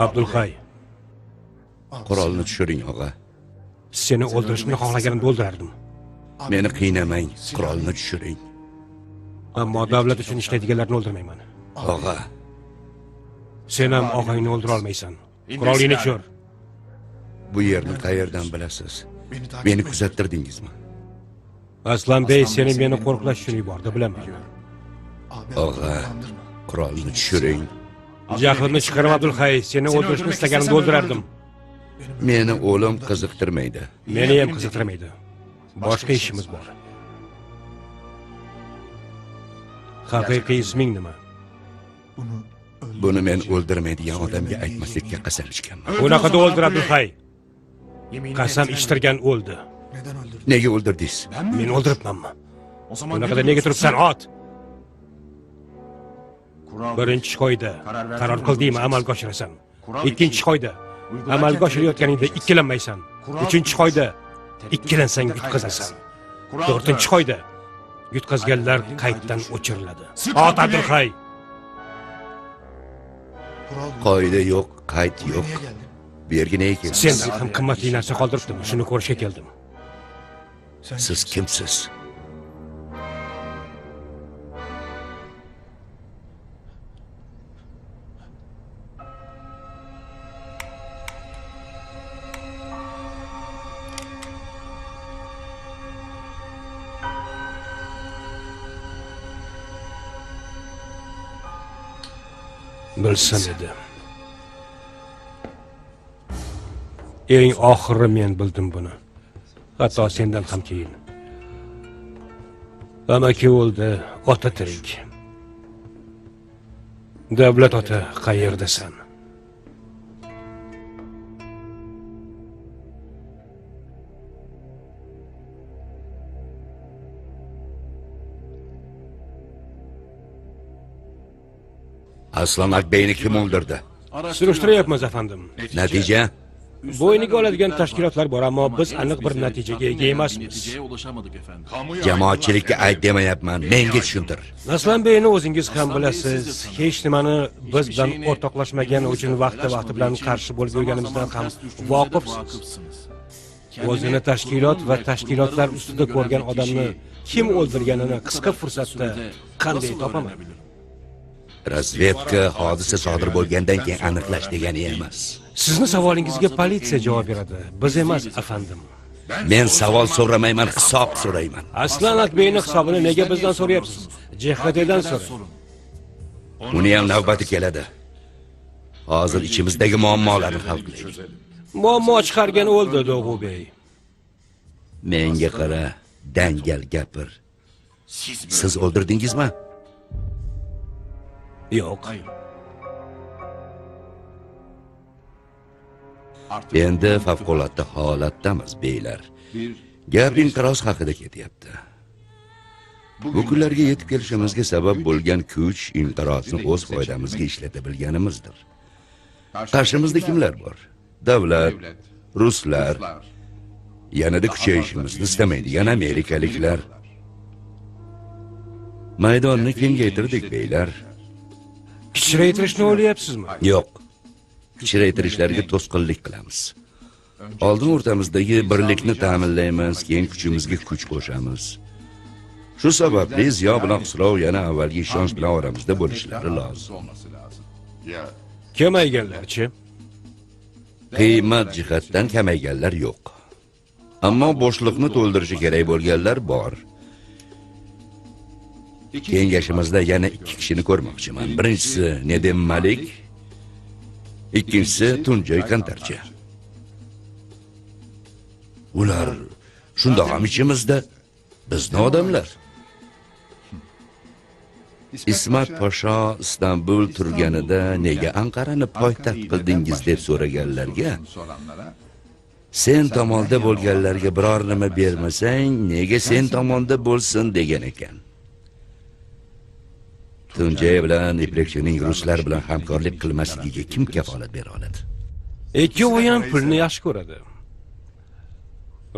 Abdulhay. Qurolni tushiring, og'a. Seni o'ldirishni xohlaganimda o'ldirardim. Meni qiynamang, qurolni tushiring. Ammo davlat uchun ishlaydiganlarni o'ldirmayman. Og'a. Sen ham og'angni o'ldira olmaysan. Qurolingni tushir. Bu yerni qayerdan bilasiz? Meni kuzattirdingizmi? Aslanbey seni meni qo'riqlash uchun yubordi, bilaman. Og'a, qurolni tushiring. Jahlimni chiqarma, Abdulhay, seni o'ldirishni istaganimda o'ldirardim. Meni o'lim qiziqtirmaydi. Meni ham qiziqtirmaydi. Boshqa ishimiz bor. Haqiqiy isming nima? Buni men o'ldirmaydigan odamga aytmaslikka qasam ichganman. Unaqada o'ldir, Abdulhay. Qasam ichtirgan o'ldi. Nega o'ldirdingiz? Men o'ldiribmanmi? Unaqada nega turibsan, ot? Birinchi qoida, qaror qildingmi, amalga oshirasan. Ikkinchi qoida, amalga oshirayotganingda ikkilanmaysan. Uchinchi qoida, ikkilansang yutqazasan. To'rtinchi qoida, yutqazganlar qaytdan o'chiriladi. Ot, Abdulhay. Qoida yo'q, qayt yo'q. Bu yerga nega keldingiz? Sendan ham qimmatli narsa qoldiribdim, shuni ko'rishga keldim. Siz kimsiz? Bilsam edi. Eng oxiri men bildim buni. Hatto sendan ham keyin. Amaki o'ldi, ota tirik. Davlat ota, qayerdasan? Aslan Akbeyni kim o'ldirdi? Surishtiryapmiz, afandim. Natija? Bo'yniga oladigan tashkilotlar bor, ammo biz aniq bir natijaga ega emasmiz. Jamoatchilikka ayt demayapman, menga tushuntir. Aslanbeyni o'zingiz ham bilasiz, hech nimani biz bilan o'rtoqlashmagani uchun vaqti-vaqti bilan qarshi bo'lib yurganimizdan ham voqifsiz. O'zini tashkilot va tashkilotlar ustida ko'rgan odamni kim o'ldirganini qisqa fursatda qanday topaman? Razvedka hodisa sodir bo'lgandan keyin aniqlash degani emas. Sizni savolingizga politsiya javob beradi, biz emas, afandim. Men savol so'ramayman, hisob so'rayman. Aslan Akbeyni hisobini nega bizdan so'rayapsiz? JHDdan so'rang. Uni ham navbati keladi. Hozir ichimizdagi muammolarni hal qilaylik. Muammo chiqargan o'ldi, Dog'ubey. Menga qara, dangal gapir. Siz o'ldirdingizmi? Yo'q. Endi favqulodda holatdamiz, beylar. Gap inqiroz haqida ketyapti. Bu kunlarga yetib kelishimizga sabab bo'lgan kuch inqirozni o'z foydamizga ishlata bilganimizdir. Qarshimizda kimlar bor? Davlat, ruslar, yanada kuchayishimizni istamaydigan amerikaliklar. Maydonni kengaytirdik, beylar. Kichraytirishni o'ylayapsizmi? Yo'q. Kichraytirishlarga to'sqinlik qilamiz. Oldin o'rtamizdagi birlikni ta'minlaymiz, keyin kuchimizga kuch qo'shamiz. Shu sababli Ziyo bilan Xusrov yana avvalgi ishonch bilan oramizda bo'lishlari lozim. Kamayganlarchi? Qiymat jihatdan kamayganlar yo'q. Ammo bo'shliqni to'ldirishi kerak bo'lganlar bor. Kengashimizda yana 2 kishini ko'rmoqchiman. Birinchisi Nedim Malik, ikkinchisi Tunjay Kantarchi. Ular shundoq ham ichimizda, bizni odamlar. Ismat Pasha Istanbul turganida nega Anqarani poytaxt qildingiz deb so'raganlarga, sen tomonda bo'lganlarga biror nima bermasang, nega sen tomonda bo'lsin degan ekan. Tunjay bilan Iplikchining ruslar bilan hamkorlik qilmasligiga kim kafolat bera oladi? Ikkovi ham pulni yaxshi ko'radi.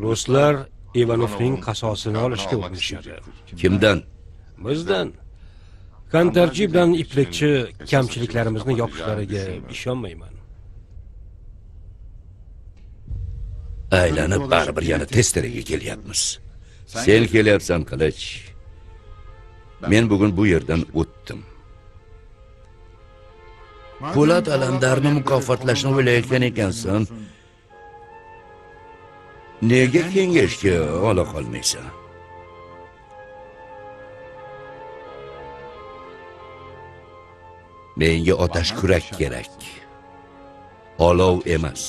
Ruslar Ivanovning qasosini olishga urinishadi. Kimdan? Bizdan. Kantarchi bilan Iplikchi kamchiliklarimizni yopishlariga ishonmayman. Aylanib baribir yana testeraga kelyapmiz. Sen kelyapsan, Qilich. Men bugun bu yerdan o'tdim. Po'lat Alamdarni mukofotlashni o'ylayotgan ekansan. Nega kengashga ola qolmaysan? Menga otash kurak kerak. Olov emas.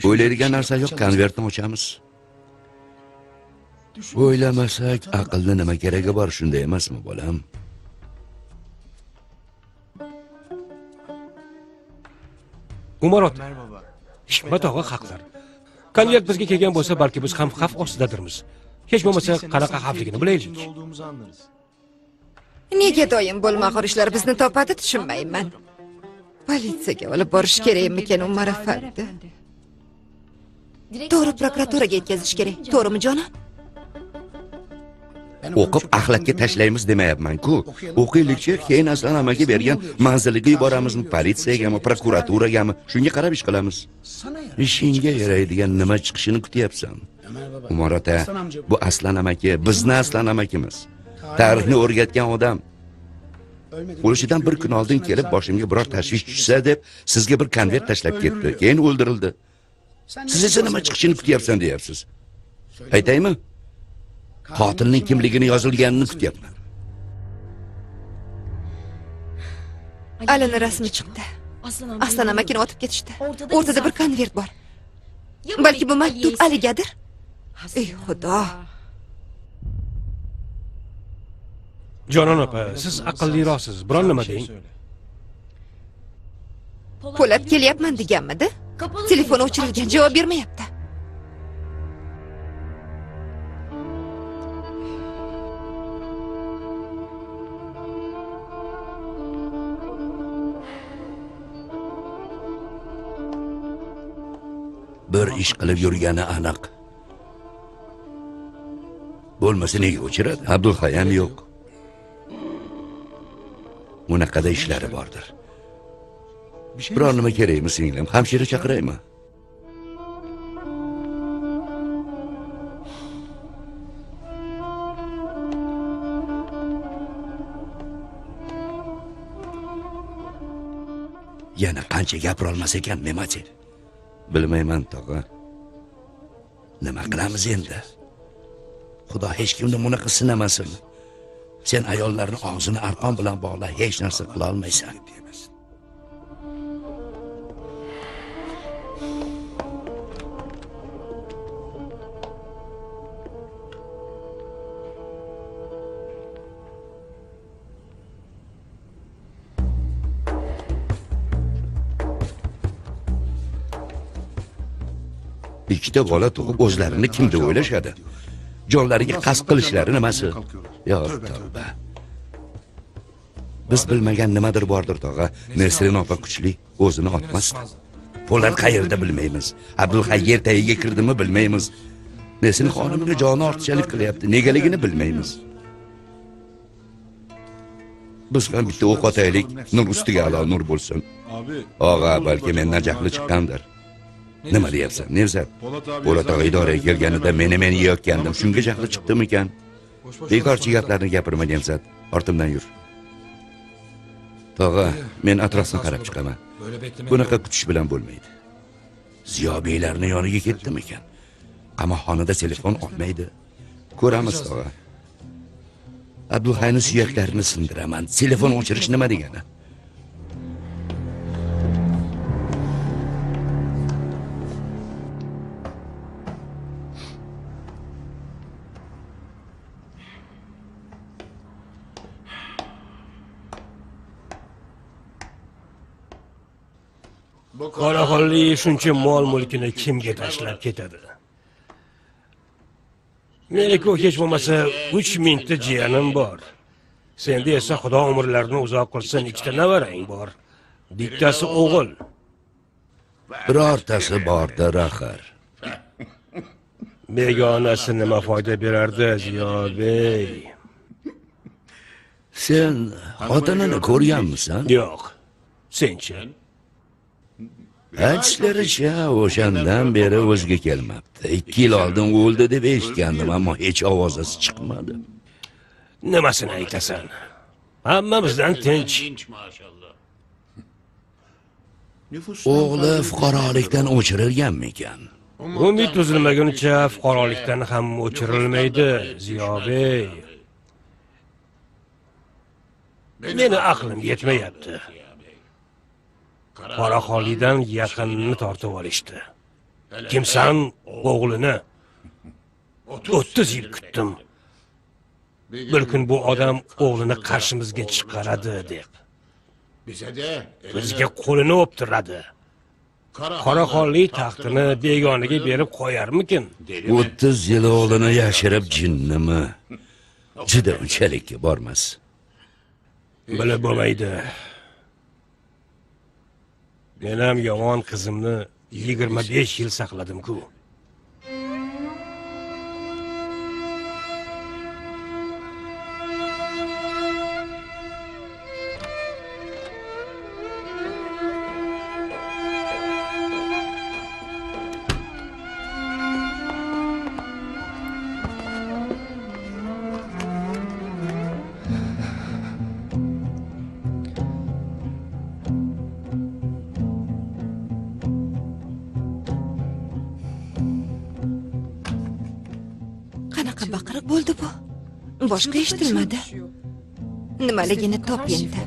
O'ylaydigan narsa yo'q, konvertni ochamiz. O'ylamasak, aqlni nima keragi bor, shunday emasmi, bolam? Umar ota, Hikmat og'a haqlar. Konvert bizga kelgan bo'lsa, balki biz ham xavf ostidadirmiz. Hech bo'lmasa qanaqa xavfligini bilaylik. Nega doim bo'lmag'ur ishlar bizni topadi, tushunmayman. Politsiyaga olib borish kerakmikan Umar afandi? To'g'ri, prokuraturaga yetkazish kerak. To'g'rimi, jonon? O'qib axlatga tashlaymiz demayapman-ku. O'qiylikchi, keyin Aslan amaki bergan manziliga yuboramizmi, politsiyagami, prokuraturagami, shunga qarab ish qilamiz. Ishingga yaraydigan nima chiqishini kutyapsan. Umar ota, bu Aslan amaki, bizni Aslan amakimiz. Tarixni o'rgatgan odam. O'lishidan bir kun oldin kelib boshimga biror tashvish tushsa deb sizga bir konvert tashlab ketdi. Keyin o'ldirildi. Siz esa nima chiqishini kutyapsan deyapsiz. Aytaymi? Qotilning kimligini yozilganini kutyapman. Alini rasmi chiqdi. Aslan amakini otib ketishdi. O'rtada bir konvert bor. Balki bu maktub Aligadir? Ey Xudo. Jonon opa, siz aqlliroqsiz. Biron nima deng? Po'lat kelyapman deganmidi? Telefon o'chirilgan, javob bermayapti. Bir ish qilib yurgani aniq. Bo'lmasa nega o'chiradi? Abdulhay ham yo'q. Bunaqada ishlari bordir. Biror nima kerakmi singlim? Hamshira chaqiraymi? Yana qancha gapira olmas ekan Memati? Bilmayman tog'a. Nima qilamiz endi? Xudo hech kimni bunaqa sinamasin. Sen ayollarning og'zini arqon bilan bog'la, hech narsa qila olmaysan. Ikkita bola tug'ib o'zlarini kim deb o'ylashadi? Jonlariga qasd qilishlari nimasi? Yo'q, tavba. Biz bilmagan nimadir bordir tog'a. Nesrin opa kuchli, o'zini otmasdi. Po'lat qayerda bilmaymiz. Abdulhay yer tagiga kirdimi bilmaymiz. Nesrin xonimga joni ortiqchalik qilyapti, negaligini bilmaymiz. Biz ham bitta o'q otaylik, nur ustiga alo nur bo'lsin. Og'a, balki mendan jahli chiqqandir. Nima deyapsan, Nevzat? Po'lat og'a idoraga kelganida meni yeyotgandim, shunga jahli chiqdimikan? Bekorchi gaplarni gapirma, Nevzat. Ortimdan yur. Tog'a, men atrofni qarab chiqaman. Bunaqa kutish bilan bo'lmaydi. Ziyobiylarning yoniga ketdimikan? Qamoqxonada telefon olmaydi. Ko'ramiz, tog'a. Abdulhayni suyaklarini sindiraman. Telefon o'chirish nima degani? Qoraxonli shuncha mol-mulkini kimga tashlab ketadi? Meni-ku hech bo'lmasa 3000 ta jiyanim bor. Senda esa Xudo umrlarini uzoq qilsin, ikkita nevarang bor. Bittasi o'g'il. Birortasi bordir axir. Begonasi nima foyda berardi, Ziyobey? Sen xotinini ko'rganmisan? Yo'q. Senchi? Aytishlaricha, o'shandan beri o'ziga kelmabdi. 2 yil oldin o'ldi deb eshitgandim, ammo hech ovozasi chiqmadi. Nimasini aytasan? Hammamizdan tinch. O'g'li fuqarolikdan o'chirilganmikan? Umid uzilmaguncha fuqarolikdan ham o'chirilmaydi, Ziyobey. Meni aqlim yetmayapti. Qoraxonlikdan yaqinini tortib olishdi. Kimsan o'g'lini? 30 yil kutdim. Bir kun bu odam o'g'lini qarshimizga chiqaradi deb. Bizga qo'lini o'ptiradi. Qoraxonlik taxtini begonaga berib qo'yarmikin? 30 yil o'g'lini yashirib jinnimi? Juda unchalikka bormas. Bilib bo'lmaydi. Men ham yomon qizimni 25 yil saqladim-ku. Baqiriq bo'ldi bu. Boshqa eshitilmadi. Nimaligini top endi.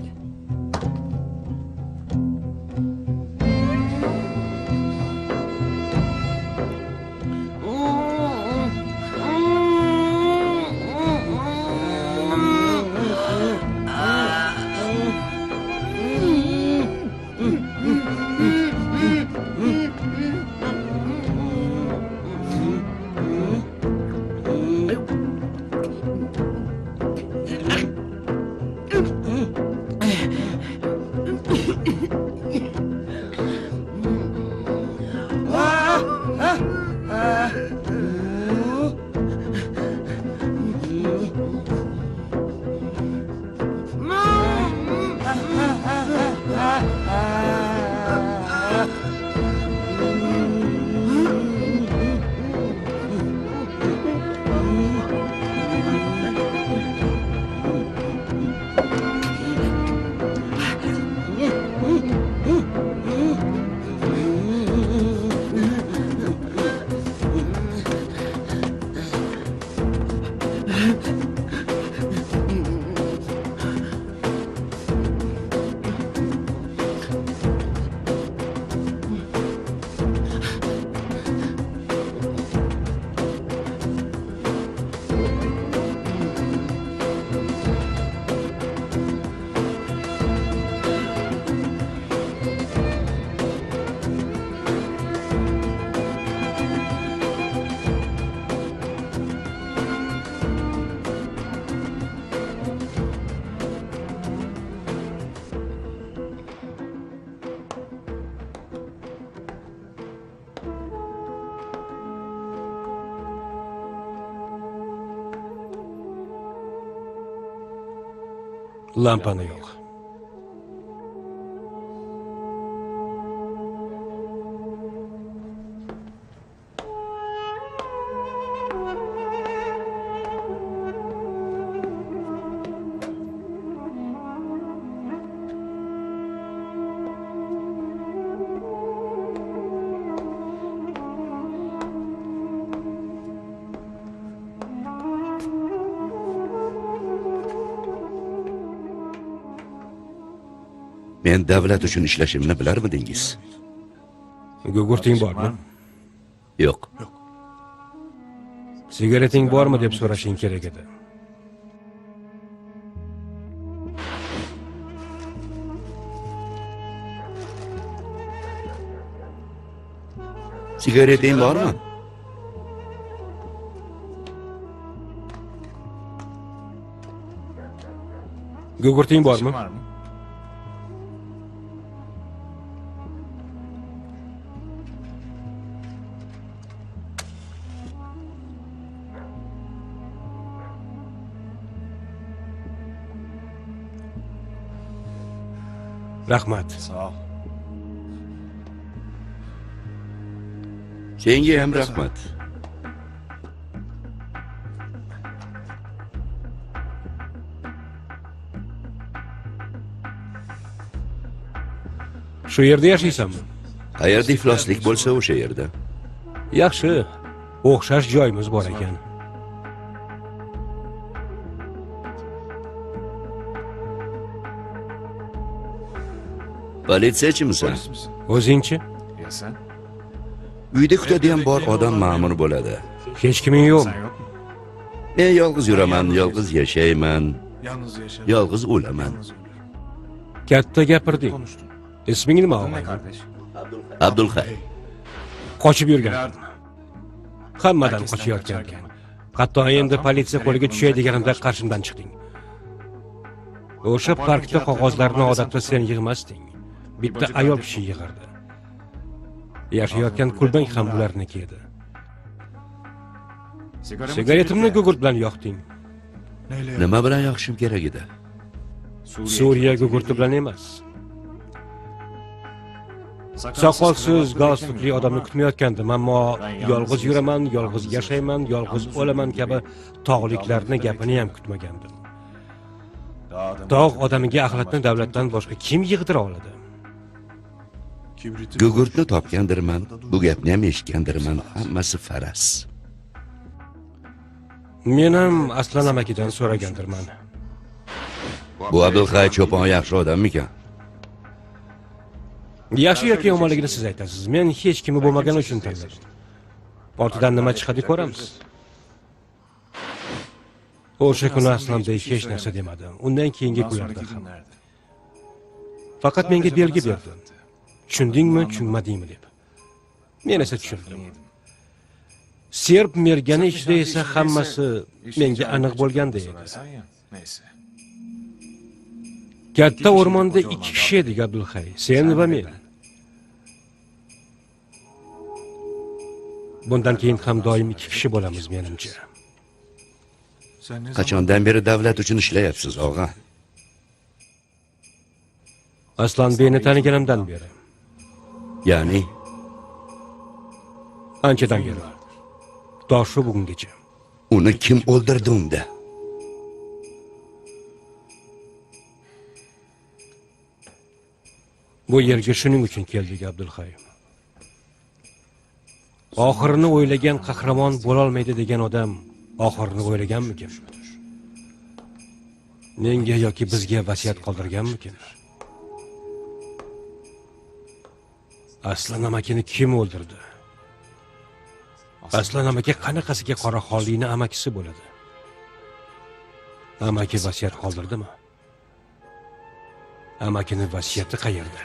Lampani yo'q. Men davlat uchun ishlashimni bilarmidingiz? Gugurting bormi? Yo'q. Sigareting bormi deb so'rashing kerak edi. Sigareting bormi? Gugurting bormi? Rahmat. Senga ham rahmat. Shu yerda yashaysanmi? Qayerda ifloslik bo'lsa o'sha yerda. Yaxshi, o'xshash joyimiz bor ekan. Politsiyachimisan? O'zingchi? Uyda kutadigan bor odam ma'mur bo'ladi. Hech kiming yo'qmi? Men yolg'iz yuraman, yolg'iz yashayman, yolg'iz o'laman. Katta gapirding. Isming nima og'ay? Abdulhay. Qochib yurgan. Hammadan qochayotgan. Hatto endi politsiya qo'liga tushay deganimda qarshimdan chiqding. O'sha parkda qog'ozlarni odatda sen yig'masding. Bitta ayol kishi yig'ardi. Yashayotgan kulbang ham ularniki edi. Sigaretimni gugurt bilan yoqding. Nima bilan yoqishim kerak edi? Suriya gugurti bilan emas. Soqolsiz, galstukli odamni kutmayotgandim, ammo yolg'iz yuraman, yolg'iz yashayman, yolg'iz o'laman kabi tog'liklarni gapini ham kutmagandim. Tog' odamiga axlatni davlatdan boshqa kim yig'dira oladi? Gugurtni topgandirman, bu gapni ham eshitgandirman, hammasi faraz. Men ham Aslan amakidan so'ragandirman. Bu Abdulhay cho'pon yaxshi odammikan? Yaxshi yoki yomonligini siz aytasiz. Men hech kimi bo'lmagani uchun tanladim. Ortidan nima chiqadi ko'ramiz. O'sha kuni Aslanbey hech narsa demadi. Undan keyingi kunlarda ham. Faqat menga belgi berdi. Tushundingmi, tushunmadingmi deb. Men esa tushundim. Serb mergani ichida esa hammasi menga aniq bo'lganday edi. Katta o'rmonda ikki kishi edik Abdulhay, sen va men. Bundan keyin ham doim ikki kishi bo'lamiz menimcha. Qachondan beri davlat uchun ishlayapsiz, og'a? Aslanbeyni taniganimdan beri. Ya'ni anchadan beri. To shu bugungacha. Uni kim o'ldirdi unda? Bu yerga shuning uchun keldik Abdulhay. Oxirini o'ylagan qahramon bo'lolmaydi degan odam oxirini o'ylaganmikin? Menga yoki bizga vasiyat qoldirganmikin? Aslan amakini kim o'ldirdi? Aslan amaki qanaqasiga Qoraxonlikni amakisi bo'ladi? Amaki vasiyat qoldirdimi? Amakini vasiyati qayerda?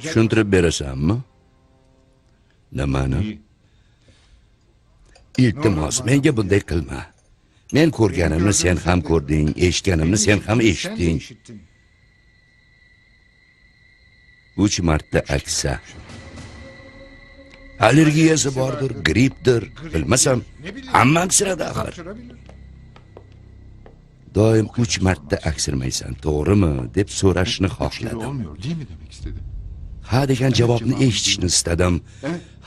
Tushuntirib berasanmi? Nimani? Iltimos, menga bunday qilma. Men ko'rganimni sen ham ko'rding, eshitganimni sen ham eshitding. 3 marta aksa. Allergiyasi bordir, grippdir, bilmasam, hamma aksiradi axir. Doim 3 marta aksirmaysan, to'g'rimi deb so'rashni xohladim. Ha degan javobni eshitishni istadim.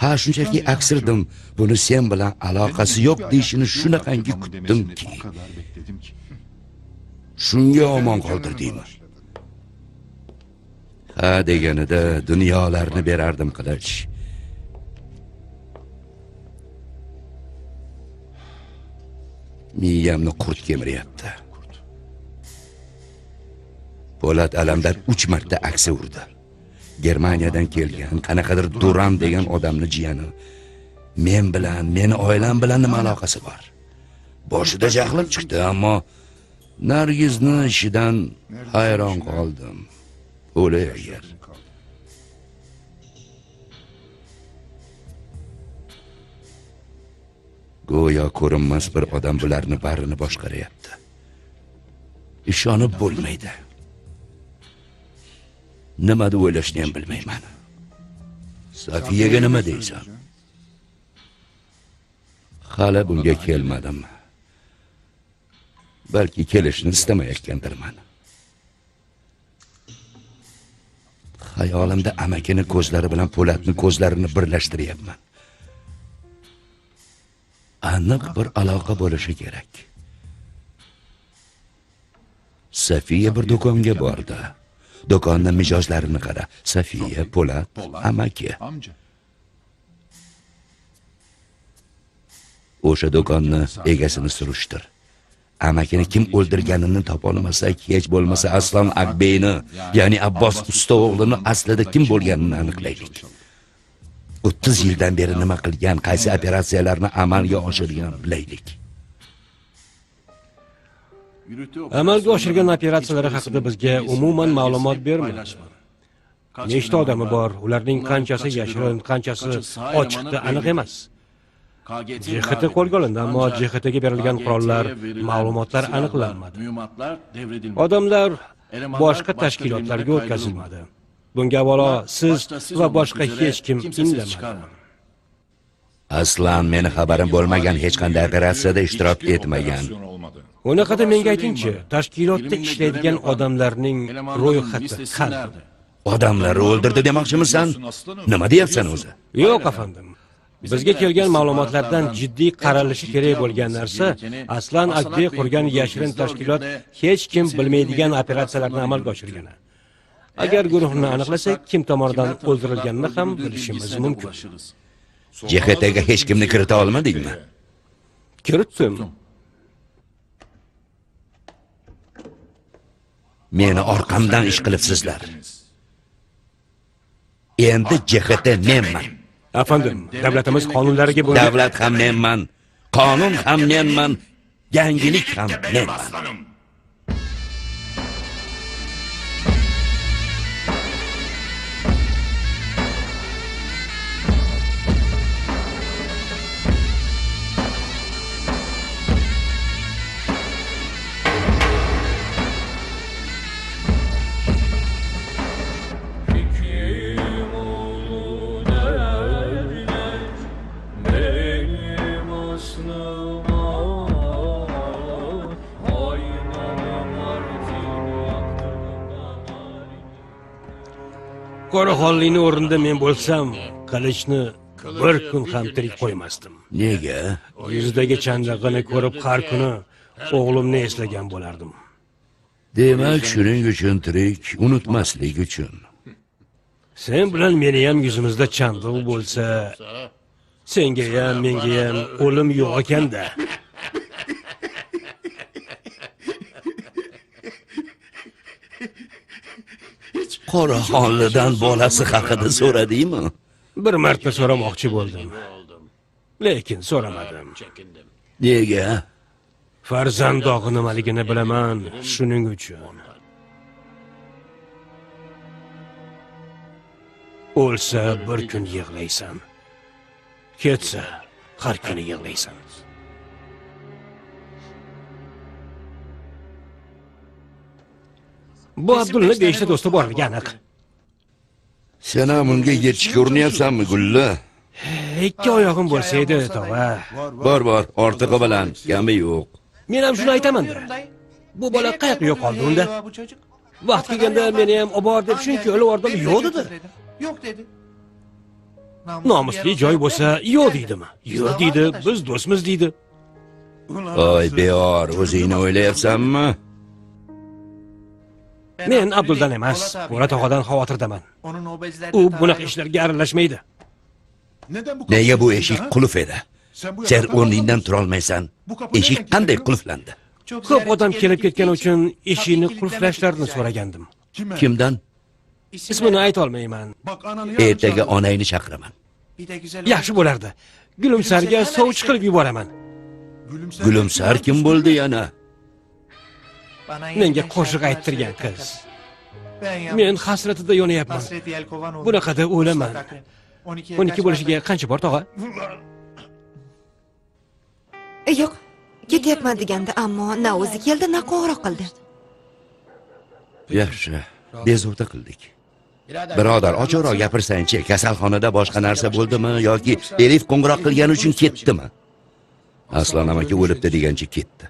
Ha, shunchaki aksirdim. Buni sen bilan aloqasi yo'q deyishini shunaqangi kutdimki. Shunga omon qoldirdingmi? Ha deganida dunyolarni berardim qilich. Miyamni qurt kemiryapti. Po'lat Alamdar 3 marta aksi urdi. Germaniyadan kelgan qanaqadir Duram degan odamni jiyani men bilan, meni oilam bilan nima aloqasi bor? Boshida jahlim chiqdi, ammo Nargizni ishidan hayron qoldim. O'lay agar. Go'yo ko'rinmas bir odam bularni barini boshqaryapti. Ishonib bo'lmaydi. Nima deb o'ylashni ham bilmayman. Safiyaga nima deysan? Hali bunga kelmadim. Balki kelishni istamayotgandirman. Xayolimda amakini ko'zlari bilan Po'latni ko'zlarini birlashtiryapman. Aniq bir aloqa bo'lishi kerak. Safiya bir do'konga bordi. Do'konning mijozlarini qara. Safiya, Po'lat, amaki. O'sha do'konni egasini surishtir. Amakini kim o'ldirganini topolmasak, hech bo'lmasa Aslan Akbeyni, ya'ni Abbos usta o'g'lini aslida kim bo'lganini aniqlaylik. 30 yildan beri nima qilgan, qaysi operatsiyalarni amalga oshirgan bilaylik. Amalga oshirgan operatsiyalari haqida bizga umuman ma'lumot bermadi. Nechta odami bor, ularning qanchasi yashirin, qanchasi ochiqda aniq emas. JHT qo'lga olindi, ammo JHTga berilgan qurollar, ma'lumotlar aniqlanmadi. Odamlar boshqa tashkilotlarga o'tkazilmadi. Bunga avvalo siz va boshqa hech kim indamadi. Aslan meni xabarim bo'lmagan hech qanday operatsiyada ishtirok etmagan. Unaqada menga aytingchi, tashkilotda ishlaydigan odamlarning ro'yxati qani? Odamlarni o'ldirdi demoqchimisan? Nima deyapsan o'zi? Yo'q, afandim. Bizga kelgan ma'lumotlardan jiddiy qaralishi kerak bo'lgan narsa, Aslan Akbey qurgan yashirin tashkilot hech kim bilmaydigan operatsiyalarni amalga oshirgani. Agar guruhni aniqlasak, kim tomonidan o'ldirilganini ham bilishimiz mumkin. JHTga hech kimni kirita olmadingmi? Kiritdim. Meni orqamdan ish qilibsizlar. Endi JHT menman. Afandim, davlatimiz qonunlariga bo'yin. Davlat ham menman, qonun ham menman, yangilik ham menman. Qoraxonlikning o'rnida men bo'lsam, qilichni bir kun ham tirik qo'ymasdim. Nega? Yuzidagi chandig'ini ko'rib har kuni o'g'limni eslagan bo'lardim. Demak, shuning uchun tirik, unutmaslik uchun. Sen bilan meni ham yuzimizda chandiq bo'lsa, senga ham, menga ham o'lim yo'q ekanda. Qoraxonlidan bolasi haqida so'radingmi? Bir marta so'ramoqchi bo'ldim. Lekin so'ramadim. Nega? Farzand dog'i nimaligini bilaman, shuning uchun. O'lsa bir kun yig'laysan. Ketsa har kuni yig'laysan. Bu Abdullani 5 ta do'sti borligi aniq. Sen ham unga yetishga urinyapsanmi, Gulla? 2 oyog'im bo'lsa edi, tog'a. Bor, bor, ortig'i bilan, kami yo'q. Men ham shuni aytaman-da. Bu bola qayoqqa yo'qoldi unda? Vaqt kelganda meni ham obor deb shuncha o'lib yubordim, yo'q dedi. Yo'q dedi. Nomusli joy bo'lsa, yo'q deydimi? Yo'q deydi, biz do'stmiz deydi. Oy, beor, o'zingni o'ylayapsanmi? Men Abduldan emas, Po'lat og'adan xavotirdaman. U bunaqa ishlarga aralashmaydi. Nega bu eshik qulf edi? Sen o'rningdan tura olmaysan. Eshik qanday qulflandi? Ko'p odam kelib ketgani uchun eshikni qulflashlarini so'ragandim. Kimdan? Ismini ayta olmayman. Ertaga onangni chaqiraman. Yaxshi bo'lardi. Gulumsarga sovchi qilib yuboraman. Gulumsar kim bo'ldi yana? Menga qo'shiq ayttirgan qiz. Men hasratida yonayapman. Bunaqada o'laman. 12 bo'lishiga qancha bor, tog'a? Yo'q, ketyapman degandi, ammo na o'zi keldi, na qo'ng'iroq qildi. Yaxshi, bezovta qildik. Birodar, ochiqroq gapirsangchi, kasalxonada boshqa narsa bo'ldimi yoki Elif qo'ng'iroq qilgani uchun ketdimi? Aslan amaki o'libdi degancha ketdi.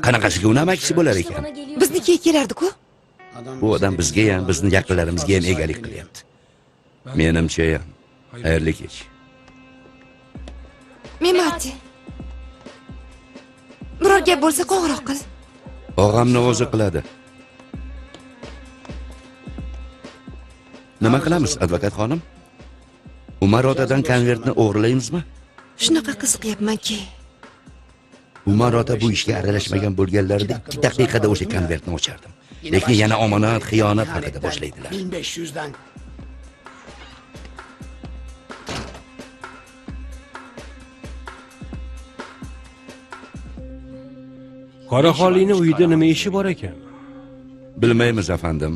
Qanaqasiga uni amakisi bo'lar ekan? Biznikiga kelardi-ku. Bu odam bizga ham, bizni yaqinlarimizga ham egalik qilyapti. Menimcha ham. Xayrli kech. Memati. Biror gap bo'lsa qo'ng'iroq qil. Og'amni o'zi qiladi. Nima qilamiz, advokat xonim? Umar otadan konvertni o'g'irlaymizmi? Shunaqa qiziqyapmanki. Umar ota bu ishga aralashmagan bo'lganlarida 2 daqiqada o'sha konvertni ochardim. Lekin yana omonat, xiyonat haqida boshlaydilar. 1500 dan. Qoraxonlikning uyida nima ishi bor ekan? Bilmaymiz afandim.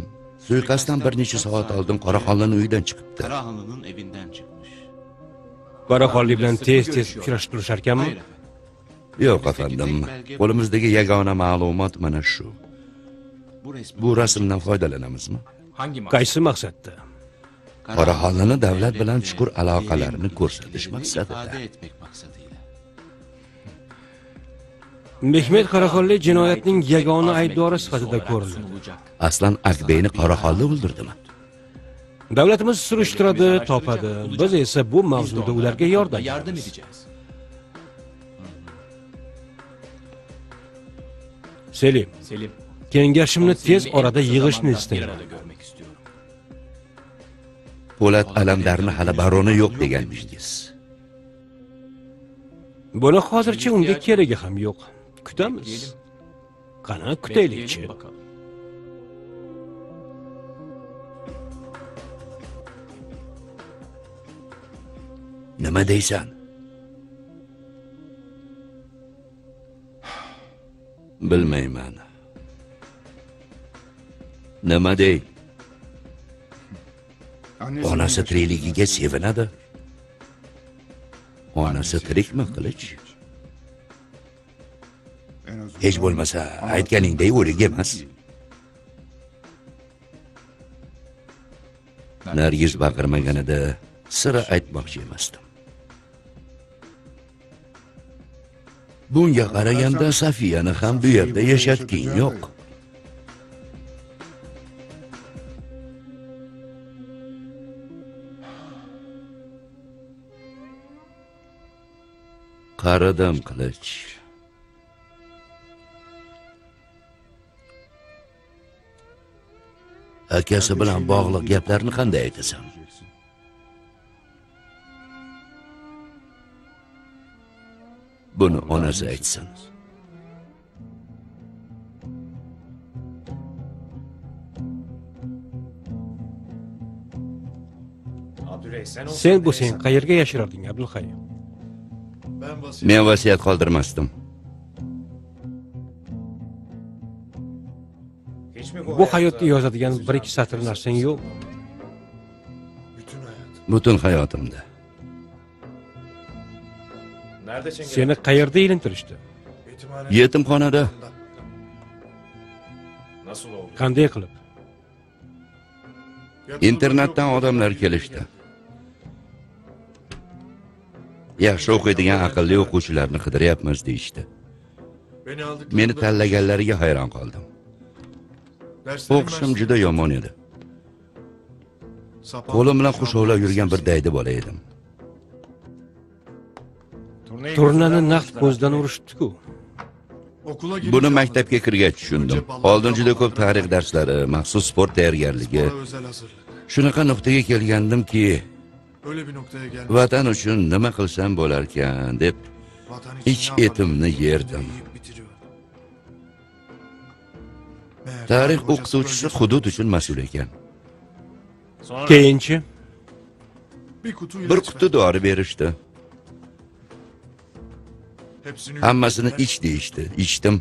Suiqasddan bir necha soat oldin Qoraxonlining uyidan chiqibdi. Karahanlı'nın evinden çıkmış. Qoraxonlik bilan tez-tez uchrashib turishar ekanmi? Yo'q afandim. Qo'limizdagi yagona ma'lumot mana shu. Bu rasmdan foydalanamizmi? Qaysi maqsadda? Qoraxonlini davlat bilan chuqur aloqalarini ko'rsatish maqsadida. Mehmet Qoraxonli jinoyatning yagona aybdori sifatida ko'rinadi. Aslan Akbeyni Qoraxonli o'ldirdimi? Davlatimiz surishtiradi, topadi. Biz esa bu mavzuda ularga yordam beramiz. Selim, kengashimni tez orada yig'ishni istayman. Po'lat Alamdarni hali baroni yo'q deganmishingiz. Buni hozircha unga keragi ham yo'q. Kutamiz. Qani kutaylikchi. Nima deysan? Bilmayman. Nima dey? Onasi tirikligiga sevinadi. Onasi tirikmi, Qilich? Hech bo'lmasa aytganingday o'lik emas. Nargiz baqirmaganida sira aytmoqchi emasdim. Bunga qaraganda Safiyani ham bu yerda yashatging yo'q. Qaradim, Qilich. Akasi bilan bog'liq gaplarni qanday aytasan? Buni onasi aytsin. Sen bo'lsang qayerga yashirarding, Abdulhay? Men vasiyat qoldirmasdim. Bu hayotda yozadigan bir ikki satr narsang yo'q. Butun hayotimda. Seni qayerda ilintirishdi? Yetimxonada. Qanday qilib? Internatdan odamlar kelishdi. Yaxshi o'qiydigan aqlli o'quvchilarni qidiryapmiz deyishdi. Meni tanlaganlariga hayron qoldim. O'qishim juda yomon edi. Qo'lim bilan xushovlab yurgan bir daydi bola edim. Turnani naqd ko'zdan urishdi-ku. Buni maktabga kirgach tushundim. Oldin juda ko'p tarix darslari, maxsus sport tayyorgarligi. Shunaqa nuqtaga kelgandimki, vatan uchun nima qilsam bo'larkan deb ich etimni yerdim. Tarix o'qituvchisi hudud uchun mas'ul ekan. Keyinchi bir quti dori berishdi. Hammasini ich deyishdi. Ichdim.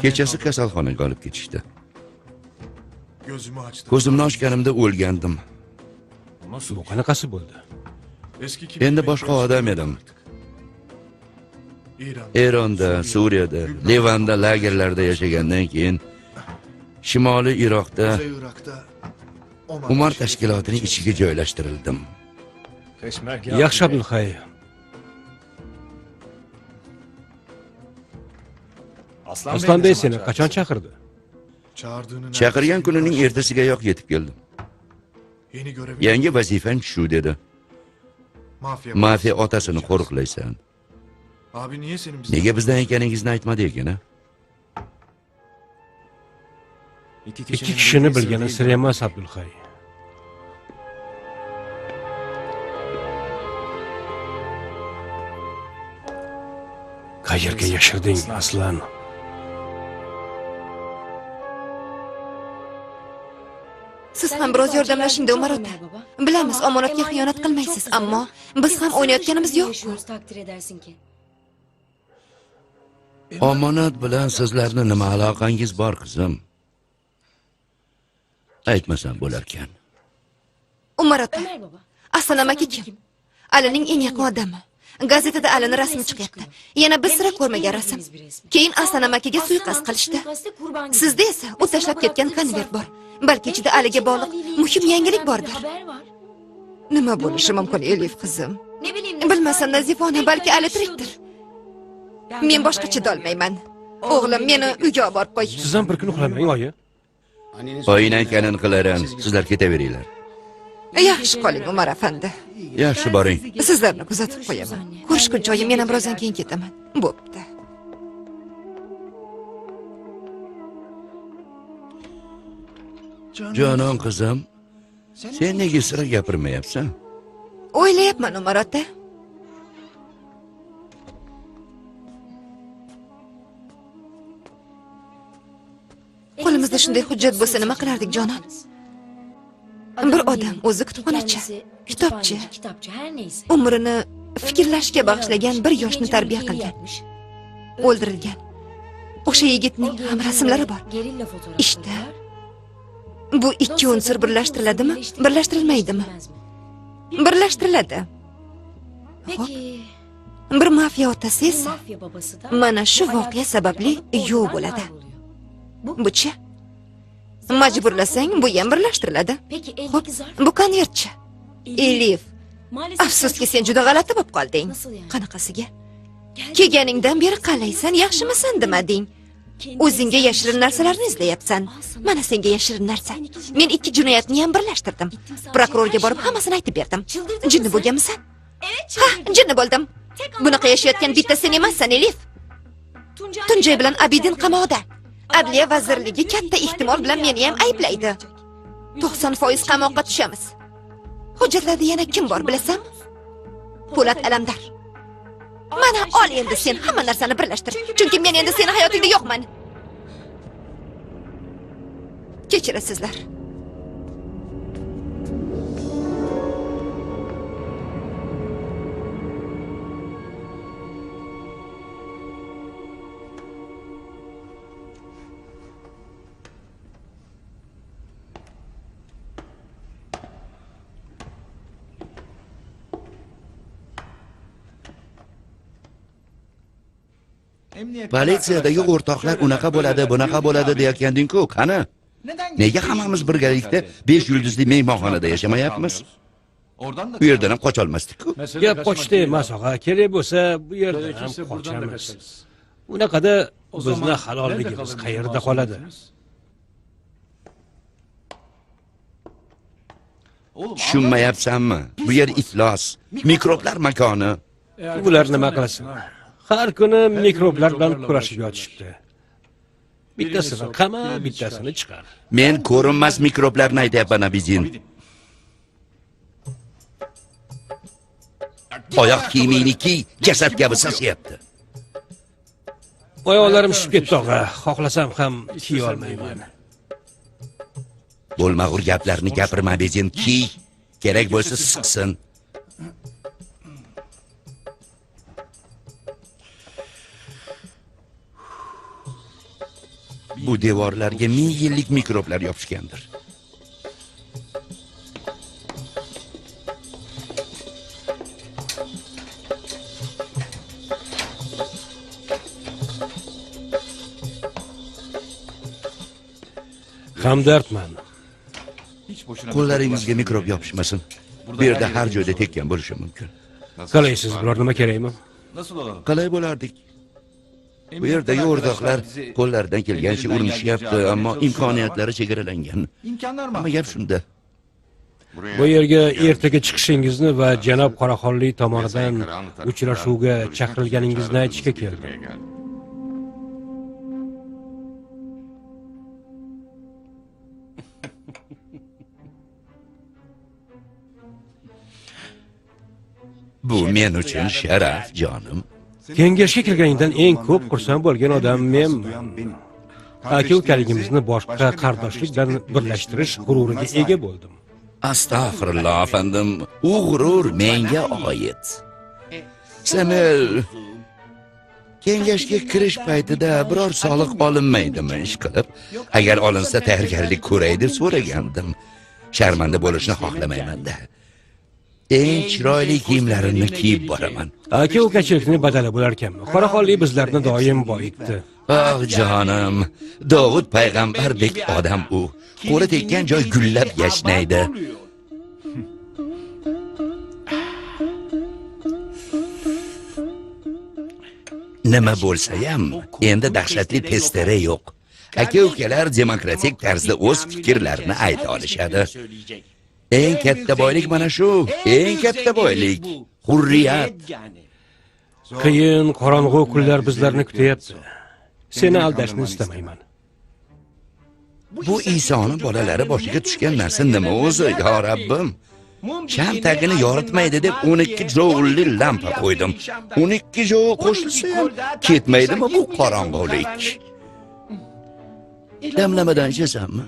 Kechasi kasalxonaga olib ketishdi. Ko'zimni ochganimda o'lgandim. Bu qanaqasi bo'ldi? Endi boshqa odam edim. Eronda, Suriyada, Livanda lagerlarda yashagandan keyin Shimoliy Iroqda Umar tashkilotining ichiga joylashtirildim. Yaxshi Abdulhay. Aslanbey seni qachon chaqirdi? Chaqirgan kunining ertasigayoq yetib keldim. Yangi vazifang shu dedi. Mafiya otasini qo'riqlaysan. Nega bizdan ekaningizni aytmadi ekan, a? Ikki kishini bilgani sir emas Abdulhay. Qayerga yashirding Aslan? Siz ham biroz yordamlashing Umar ota. Bilamiz, omonatga xiyonat qilmaysiz, ammo biz ham o'ynayotganimiz yo'q-ku. Omonat bilan sizlarni nima aloqangiz bor, qizim? Aytmasam bo'larkan. Umar ota, Aslan amaki kim? Alining eng yaqin odami. Gazetada Alini rasmi chiqyapti. Yana biz sira ko'rmagan rasm. Keyin Aslan amakiga suiqasd qilishdi. Sizda esa u tashlab ketgan konvert bor. Balki ichida Aliga bog'liq muhim yangilik bordir. Nima bo'lishi mumkin, Elif qizim? Bilmasam Nazifa ona, balki Ali tirikdir. Men boshqa chidolmayman. O'g'lim, meni uyga olib borib qo'y. Siz ham bir kun uxlamang, oyi. Oying aytganini qilaran, sizlar ketaveringlar. Yaxshi qoling, Umar afandi. Yaxshi boring. Sizlarni kuzatib qo'yaman. Ko'rishguncha oyim, men ham birozdan keyin ketaman. Bo'pti. Jonon qizim, sen nega sira gapirmayapsan? O'ylayapman, Umar ota. Qo'limizda shunday hujjat bo'lsa nima qilardik, jonon? Bir odam o'zi kutubxonachi, kitobchi, umrini fikrlashga bag'ishlagan bir yoshni tarbiya qilgan, o'ldirilgan. O'sha yigitning ham rasmlari bor. Ishda bu ikki unsur birlashtiriladimi, birlashtirilmaydimi? Birlashtiriladi. Xo'p, bir mafiya otasi esa mana shu voqea sababli yo'q bo'ladi. Buchi? Majburlasang, bu ham birlashtiriladi. Xo'p, bu konvertchi. Elif, afsuski sen juda g'alati bo'lib qolding. Qanaqasiga? Kelganingdan beri qalaysan, yaxshimisan demading. O'zingga yashirin narsalarni izlayapsan. Mana senga yashirin narsa. Men ikki jinoyatni ham birlashtirdim. Prokurorga borib hammasini aytib berdim. Jinni bo'lganmisan? Ha, jinni bo'ldim. Bunaqa yashayotgan bitta sen emassan, Elif. Tuncay bilan Abidin qamoqda. Adliya vazirligi katta ehtimol bilan meni ham ayblaydi. 90% qamoqqa tushamiz. Hujjatlarda yana kim bor bilasanmi? Po'lat Alamdar. Mana ol endi sen hamma narsani birlashtir. Chunki men endi seni hayotingda yo'qman. Kechirasizlar. Politsiyadagi o'rtoqlar unaqa bo'ladi, bunaqa bo'ladi deyotganding-ku, qani? Nega hammamiz birgalikda 5 yulduzli mehmonxonada yashamayapmiz? U yerdan ham qocha olmasdik-ku. Gap qochdi emas, og'a. Kerak bo'lsa, bu yerdan ham qochamiz. Unaqada bizni halolligimiz qayerda qoladi? Tushunmayapsanmi? Bu yer iflos, mikroblar makoni. Bular nima qilsin? Har kuni mikroblar bilan kurashib yotishibdi. Bittasini qama, bittasini chiqar. Men ko'rinmas mikroblarni aytyapman, Abidin. Oyoq kiyimingni kiy, jasad kabi sasiyapti. Oyoqlarim shishib ketdi, og'a. Xohlasam ham kiya olmayman. Bo'lmag'ur gaplarni gapirma, Abidin, kiy. Kerak bo'lsa siqsin. Bu devorlarga 1000 yillik mikroblar yopishgandir. Hamdardman. Qo'llaringizga mikrob yopishmasin. Bu yerda har joyda tekkan bo'lishi mumkin. Qalaysiz, biror nima kerakmi? Qalay bo'lardik? Bu yerdagi o'rtoqlar qo'llaridan kelgancha urinishyapti, ammo imkoniyatlari chegaralangan. Ammo gap shunda. Bu yerga ertaga chiqishingizni va janob Qoraxonli tomonidan uchrashuvga chaqirilganingizni aytishga keldim. Bu men uchun sharaf, jonim. Kengashga kirganingdan eng ko'p xursand bo'lgan odam menman. Aka-ukaligimizni boshqa qardoshlik bilan birlashtirish g'ururiga ega bo'ldim. Astag'firulloh, afandim, u g'urur menga oid. Samel, kengashga kirish paytida biror soliq olinmaydimi ish qilib? Agar olinsa tayyorgarlik ko'ray deb so'ragandim. Sharmanda bo'lishni xohlamayman-da. Eng chiroyli kiyimlarimni kiyib boraman. Aka-ukachilikning badali bo'larkanmi? Qoraxonli bizlarni doim boyitdi. Ah jonim, Dovud payg'ambardek odam u. Qo'li tekkan joy gullab yashnaydi. Nima bo'lsa-ham, endi dahshatli testere yo'q. Aka-ukalar demokratik tarzda o'z fikrlarini ayta olishadi. Eng katta boylik mana shu, eng katta boylik hurriyat. Qiyin, qorong'u kunlar bizlarni kutyapti. Seni aldashni istamayman. Bu Isoni bolalari boshiga tushgan narsa nima o'zi, yo Rabbim? Sham tagini yoritmaydi deb 12 joulli lampa qo'ydim. 12 joul qo'shilsa ham ketmaydimi bu qorong'ulik? Damlamadan ichasanmi?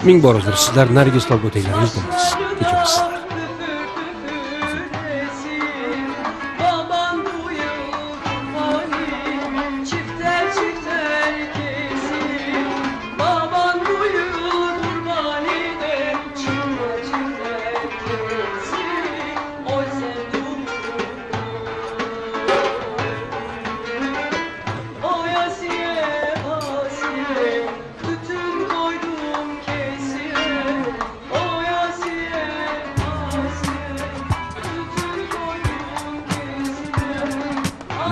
Ming bor uzr, sizlar narigi stolga o'tinglar, iltimos. Kechirasizlar.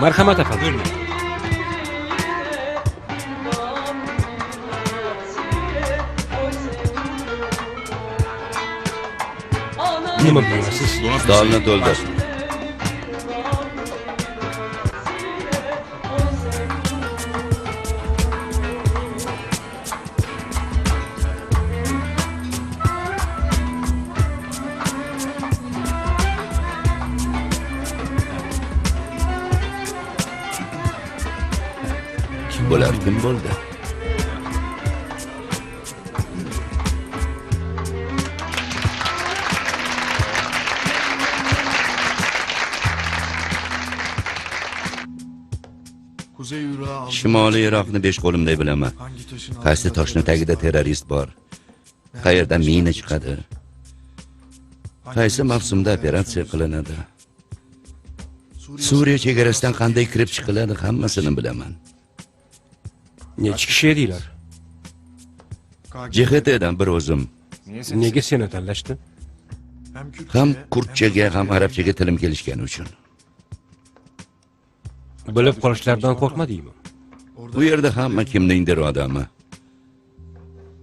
Marhamat afandim. Nima bilasiz? Stolni to'ldir. Bular kim bo'ldi? Shimoliy Iroqni 5 qo'limday bilaman. Qaysi toshni tagida terrorist bor? Qayerdan mina chiqadi? Qaysi mavsumda operatsiya qilinadi? Suriya chegarasidan qanday kirib chiqiladi, hammasini bilaman. Necha kishi edinglar? JHTdan bir o'zim. Nega seni tanlashdi? Ham kurtchaga, ham arabchaga tilim kelishgani uchun. Bilib qolishlaridan qo'rqmadingmi? Bu yerda hamma kimningdir odami.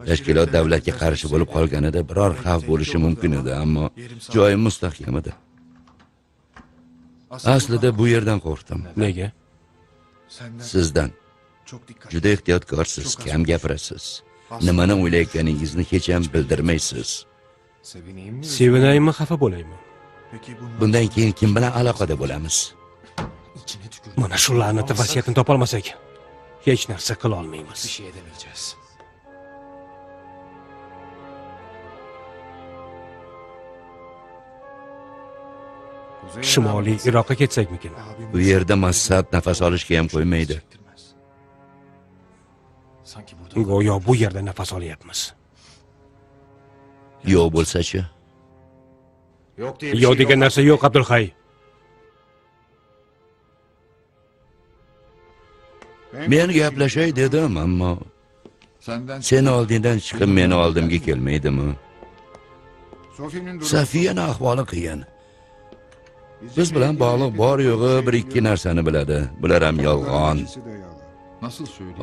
Tashkilot davlatga qarshi bo'lib qolganida biror xavf bo'lishi mumkin edi, ammo joyim mustahkam edi. Aslida bu yerdan qo'rqdim. Nega? Sizdan. Juda ehtiyotkorsiz, kam gapirasiz. Nimani o'ylayotganingizni hech ham bildirmaysiz. Sevinaymi, xafa bo'laymi? Bundan keyin kim bilan aloqada bo'lamiz? Mana shu la'natli vasiyatni topolmasak, hech narsa qila olmaymiz. Shimoliy Iroqqa ketsakmikin? U yerda Massad nafas olishga ham qo'ymaydi. Go'yo bu yerda nafas olyapmiz. Yo'q bo'lsa-chi? Yo'q degan narsa yo'q, Abdulhay. Men gaplashay dedim, ammo seni oldingdan chiqib meni oldimga kelmaydimi? Sofiyani ahvoli qiyin. Biz bilan bog'liq bor yo'g'i bir ikki narsani biladi. Bular ham yolg'on.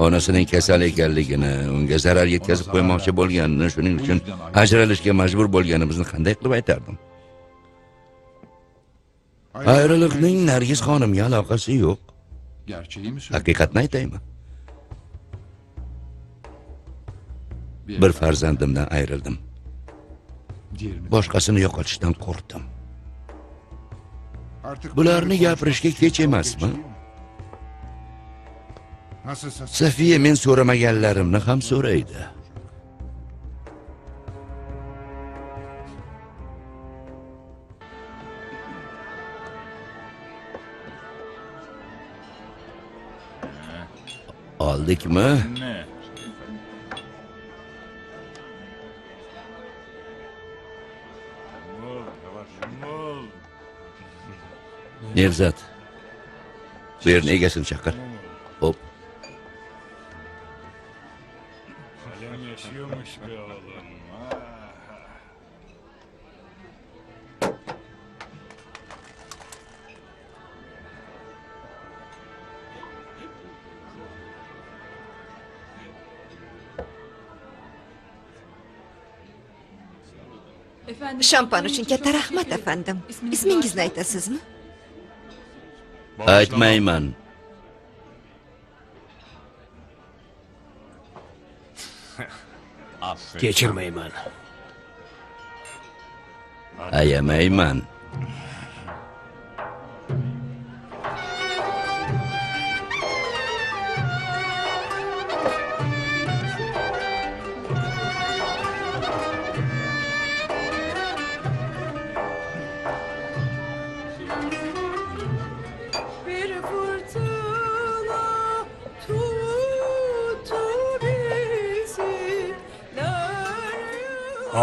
Onasining kasal ekanligini, unga zarar yetkazib qo'ymoqchi bo'lganini, shuning uchun ajralishga majbur bo'lganimizni qanday qilib aytardim? Ayriliqning Nargiz xonimga aloqasi yo'q. Haqiqatni aytaymi? Bir farzandimdan ayrildim. Boshqasini yo'qotishdan qo'rqdim. Bularni gapirishga kech emasmi? Safiya men so'ramaganlarimni ham so'raydi. Oldikmi? Nevzat, bu yerni egasini chaqir. Hop. Şampan uchun katta rahmat afandim. Ismingizni aytasizmi? Aytmayman. Kechirmayman. Ayamayman.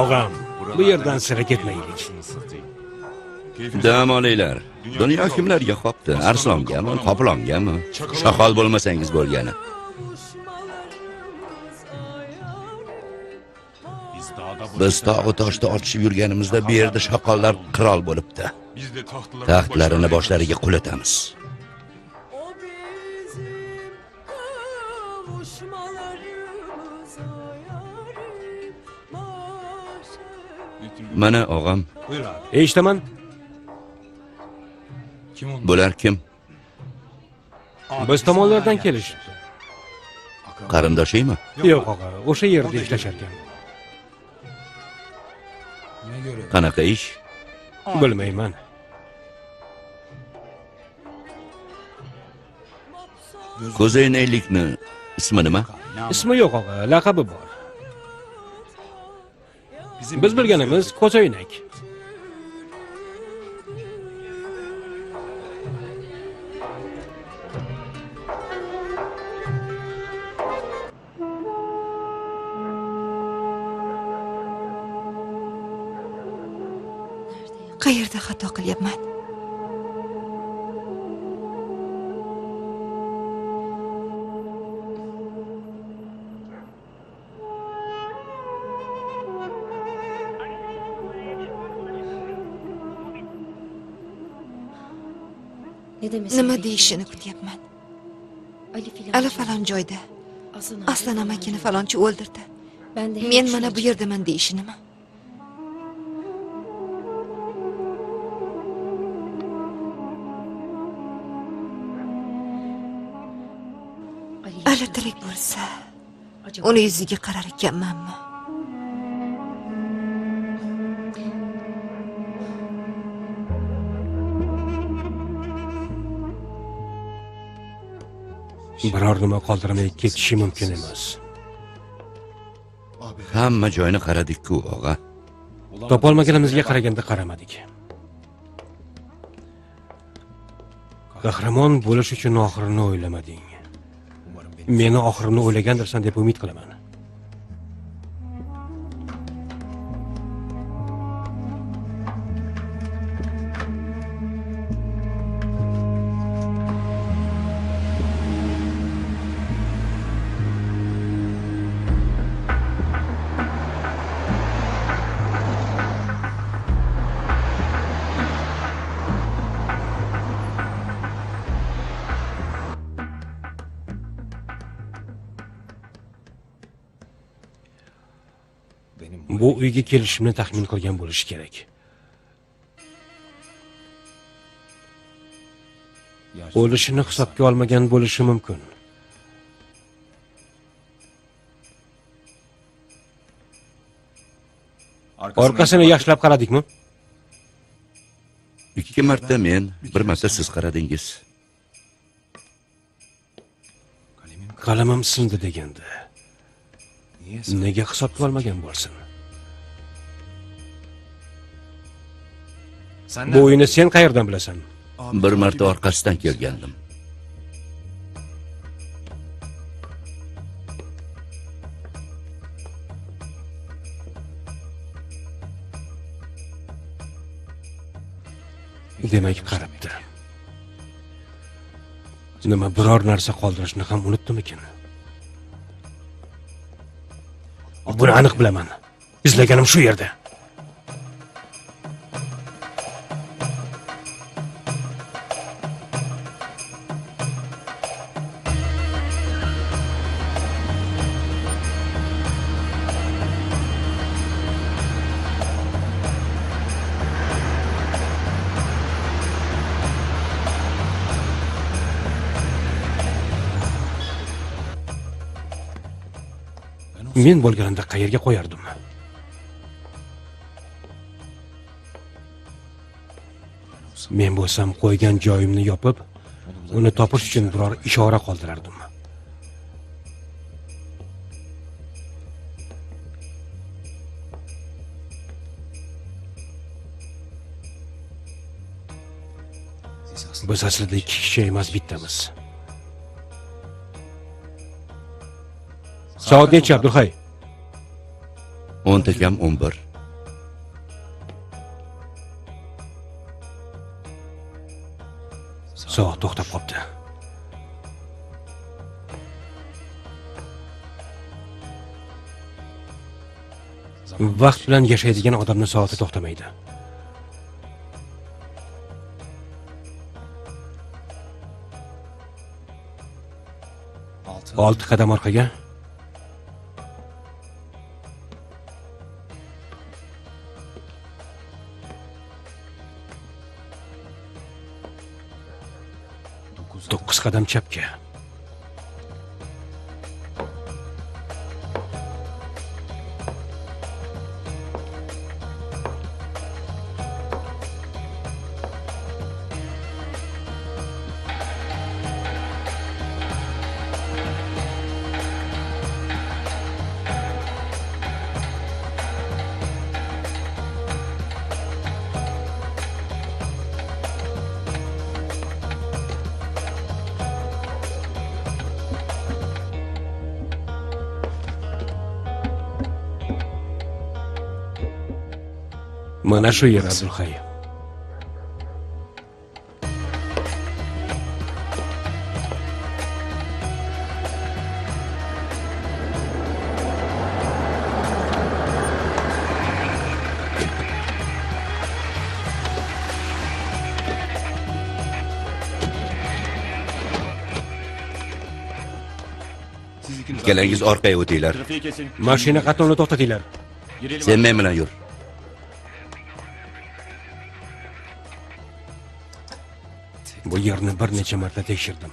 Og'am, bu yerdan sira ketmaylik. Dam olinglar. Dunyo kimlarga qopti? Arslongami, qoplongami? Shaqol bo'lmasangiz bo'lgani. Biz tog'u toshda otishib yurganimizda bu yerda shaqollar qirol bo'libdi. Taxtlarini boshlariga qulatamiz. Mana og'am. Eshitaman. Bular kim? Biz tomonlardan kelishibdi. Qarindoshingmi? Yo'q og'a, o'sha yerda ishlashar ekan. Qanaqa ish? Bilmayman. Ko'zoynaklikni ismi nima? Ismi yo'q og'a, laqabi bor. Biz bilganimiz ko'zoynak. Qayerda xato qilyapman? Nima deyishini kutyapman. Ali falon joyda Aslan amakini falonchi o'ldirdi. Men mana bu yerdaman deyishinimi? Ali tirik bo'lsa, uni yuziga qarar ekanmanmi? Biror nima qoldirmay ketishi mumkin emas. Hamma joyni qaradik-ku, og'a. Topolmaganimizga qaraganda qaramadik. Qahramon bo'lish uchun oxirini o'ylamading. Meni oxirimni o'ylagandirsan deb umid qilaman. Bu uyga kelishimni taxmin qilgan bo'lishi kerak. O'lishini hisobga olmagan bo'lishi mumkin. Orqasini yaxshilab qaradikmi? 2 marta men, 1 marta siz qaradingiz. Qalamim sindi deganda. Nega hisobga olmagan bo'lsin? Bu uyni sen qayerdan bilasan? Bir marta orqasidan kelgandim. Demak, qarabdi. Nima, biror narsa qoldirishni ham unutdimikin? Buni aniq bilaman. Izlaganim shu yerda. Men bo'lganimda qayerga qo'yardim? Men bo'lsam qo'ygan joyimni yopib, uni topish uchun biror ishora qoldirardim. Biz aslida 2 kishi emas, bittamiz. Soat necha, Abdulhay? 10 kam 11. Soat to'xtab qoldi. Vaqt bilan yashaydigan odamning soati to'xtamaydi. Olti qadam orqaga. 9 qadam chapga. Mana shu yer, Abdulhay. Ikkalangiz orqaga o'tinglar. Mashina qatnovini to'xtatinglar. Sen men bilan yur. Bu yerni bir necha marta tekshirdim.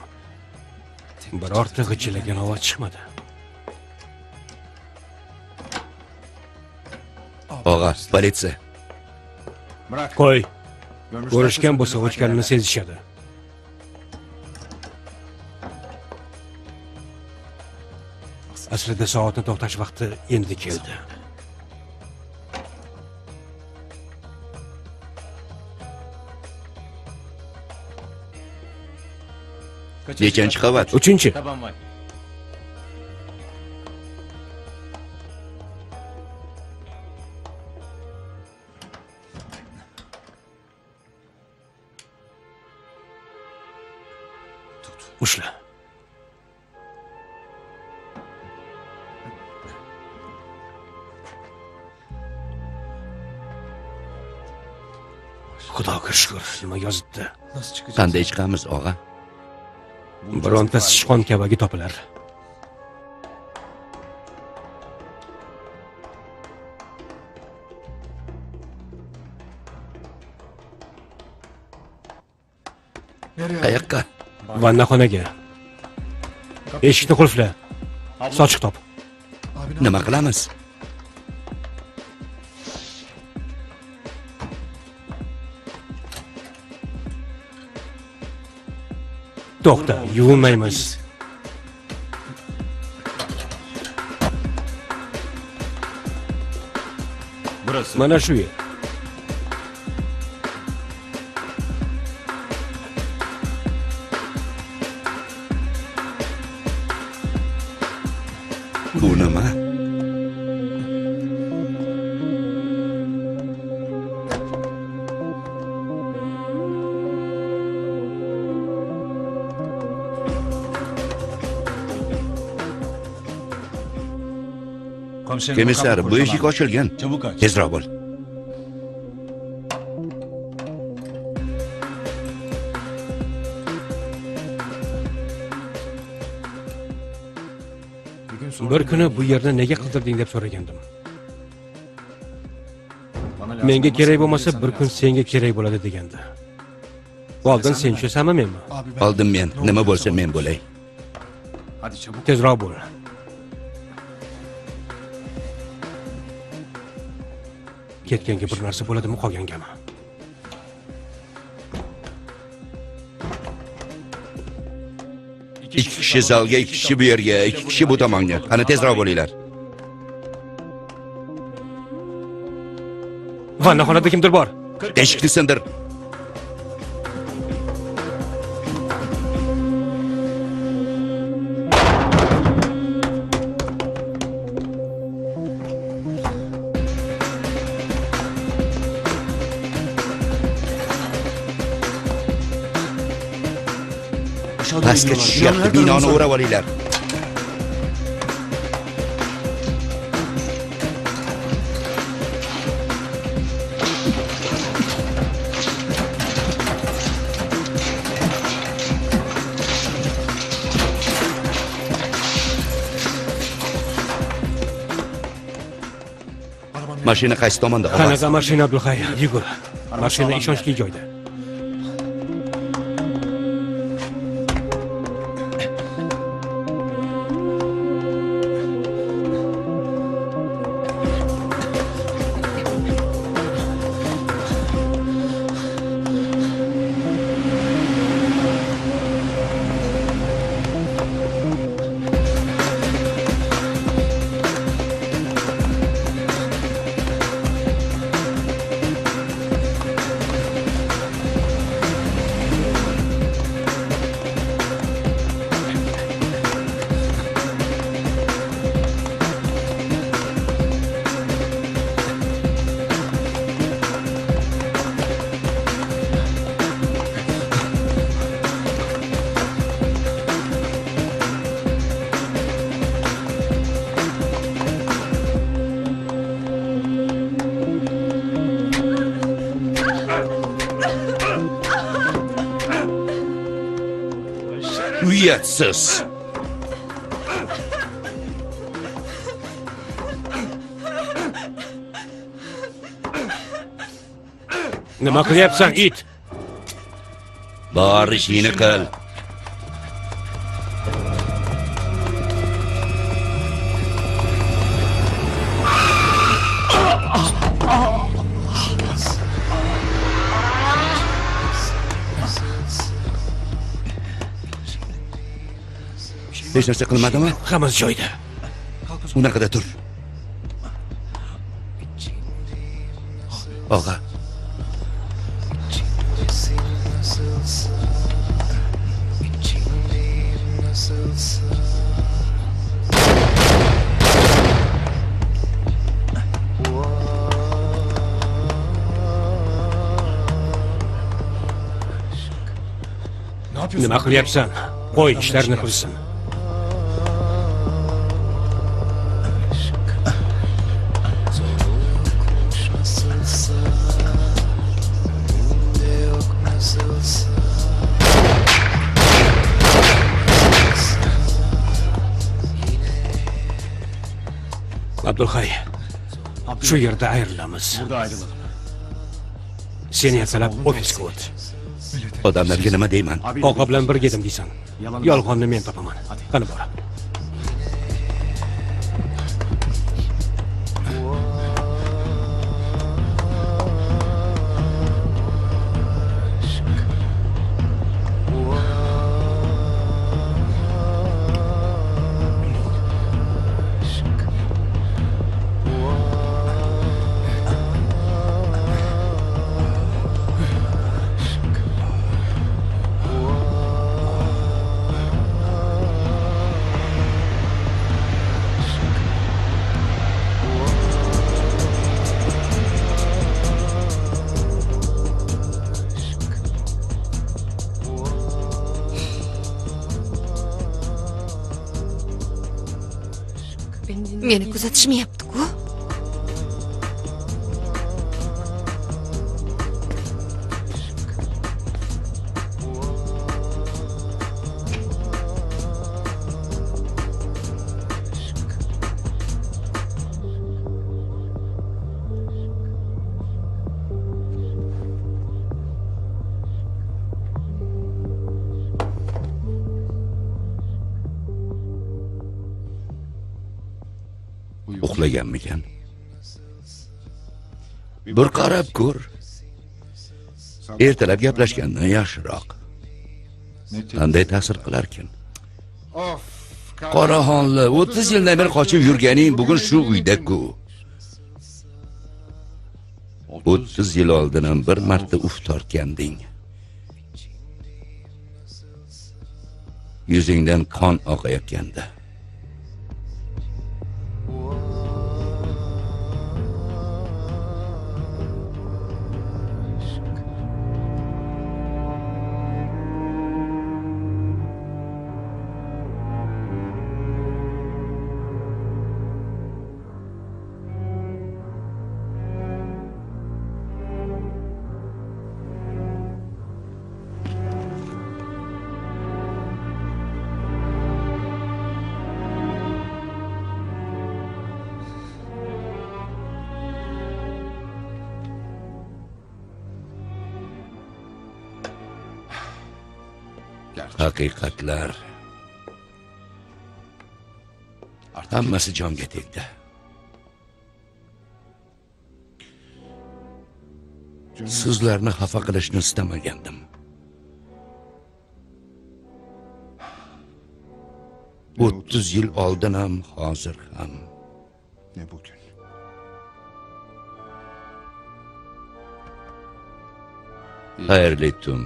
Birorta g'ichillagan ovoz chiqmadi. Og'a, politsiya. Qo'y. Ko'rishgan bo'lsa o'chganini sezishadi. Aslida soatni to'xtash vaqti endi keldi. Nechanchi qavat? 3-chi. Ushla. Xudoga shukr, nima yozibdi? Qanday chiqamiz, og'a? Bironta sichqon kavagi topilar. Qayoqqa? Vannaxonaga. Eshikni qulfla. Sochiq top. Nima qilamiz? To'xta, yuvinmaymiz. Mana shu yer. Bu nima? Komissar, bu eshik ochilgan. Tezroq bo'l. Bir kuni bu yerni nega qildirding deb so'ragandim. Menga kerak bo'lmasa bir kun senga kerak bo'ladi degandi. Oldin sen tushasanmi menmi? Oldin men, nima bo'lsa men bo'lay. Tezroq bo'l. Ketganga bir narsa bo'ladimi, qolgangami? 2 kishi zalga, 2 kishi bu yerga, 2 kishi bu tomonga. Qani tezroq bo'linglar. Vannaxonada kimdir bor. Eshikni sindir. Pastga tushyapti, binoni o'rab olinglar. Mashina qaysi tomonda? Qanaqa mashina, Abdulhay? Yugur. Mashina ishonchli joyda. Uyatsiz. Nima qilyapsan, it? Bor ishingni qil. Hech narsa qilmadimi? Hammasi joyida. Unaqada tur. Og'a. Nima qilyapsan? Qo'y, ishlarini qilsin. Abdulhay, shu yerda ayrilamiz. Sen ertalab ofisga o't. Odamlarga nima deyman? Og'a bilan birga edim deysan. Yolg'onni men topaman. Qani bor. Meni kuzatishmayapti-ku. Uxlaganmikan? Bir qarab ko'r. Ertalab gaplashgandan yaxshiroq. Qanday ta'sir qilarkin? Qoraxonli, 30 yildan beri qochib yurganing bugun shu uyda-ku. 30 yil oldin ham bir marta uf tortganding. Yuzingdan qon oqayotganda. Haqiqatlar hammasi jonga tegdi. Sizlarni xafa qilishni istamagandim. 30 yil oldin ham, hozir ham. Xayrli tun.